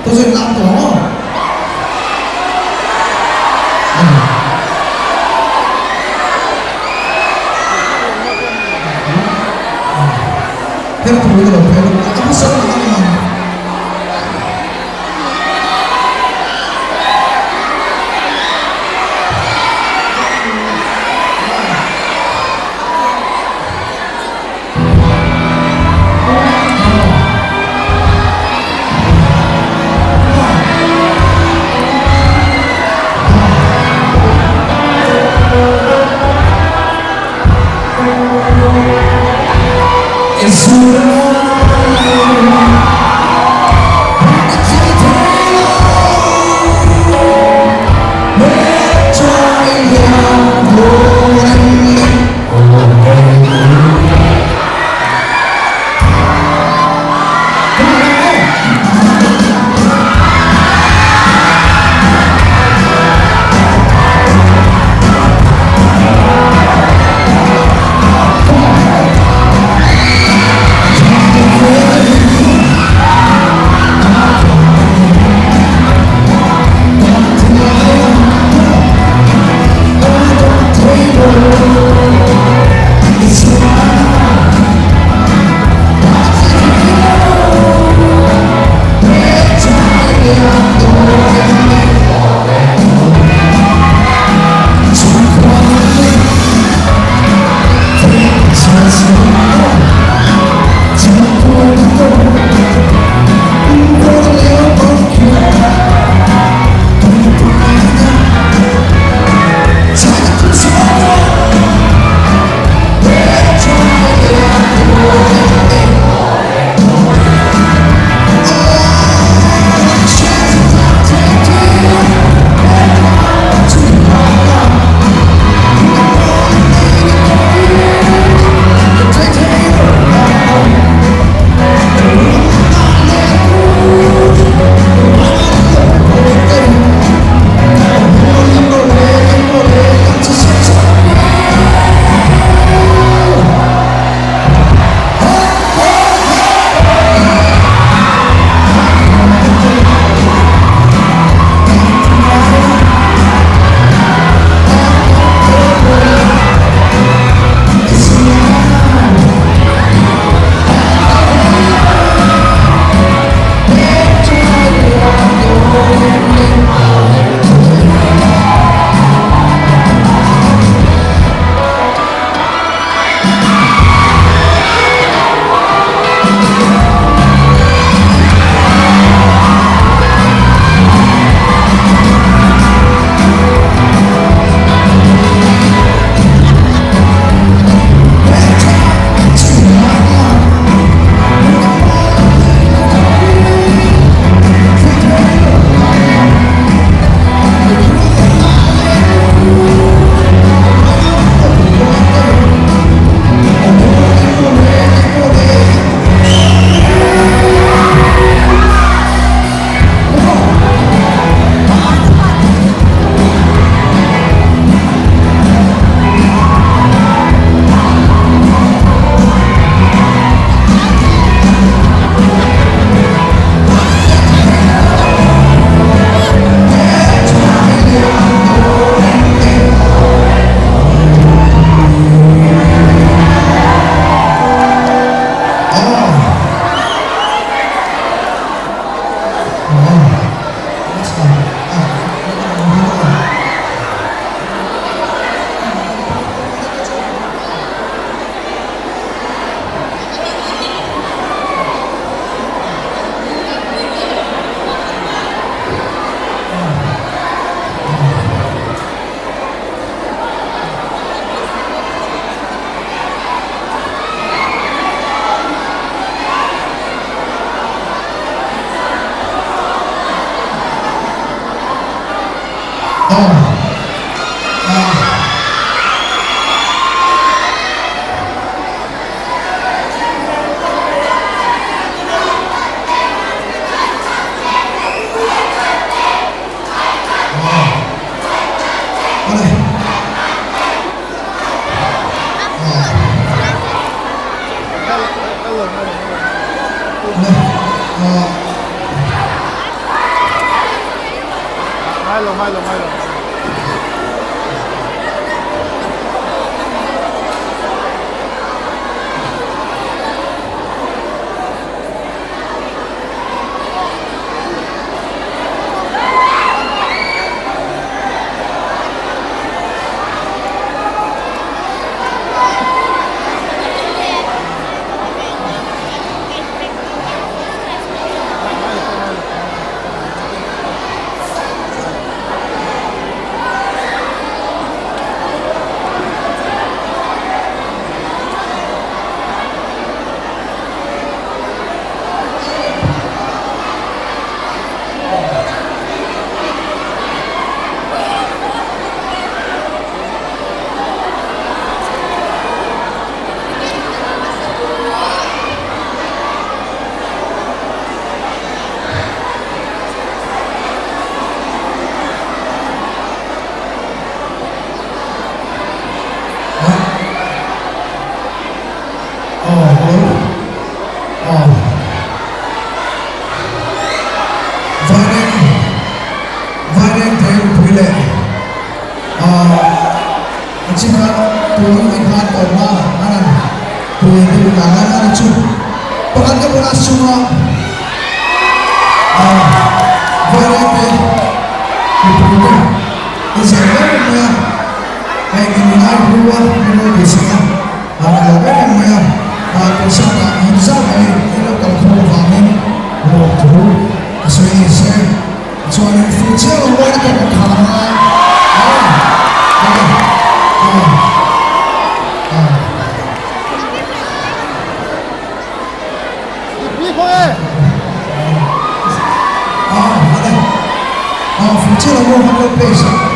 Tawh lam tawh ang aw. Hemi thu ka lo phel a, a hmasa ber a ni ang. ngai lo ngai lo. Aw hello aw Vaireng Vaireng Thengpui leh aw a chika tun ang khan awmna an han pui deuh la lai a ni chu pakhat ka bula chunga aw Vaireng te mipui te inzai em em mai a hei in lai hlu a min lo tihsak a. A ni lo em em mai a, a concert ah hmun zau mai in lo kal khawm avangin lawmthu a sawi ni se. Chuanin fu chiang lo mawi lutuk an khar ang a, a a a a. Dik bik e! A a ni, a fu chiang lo mawi kan lo play sak.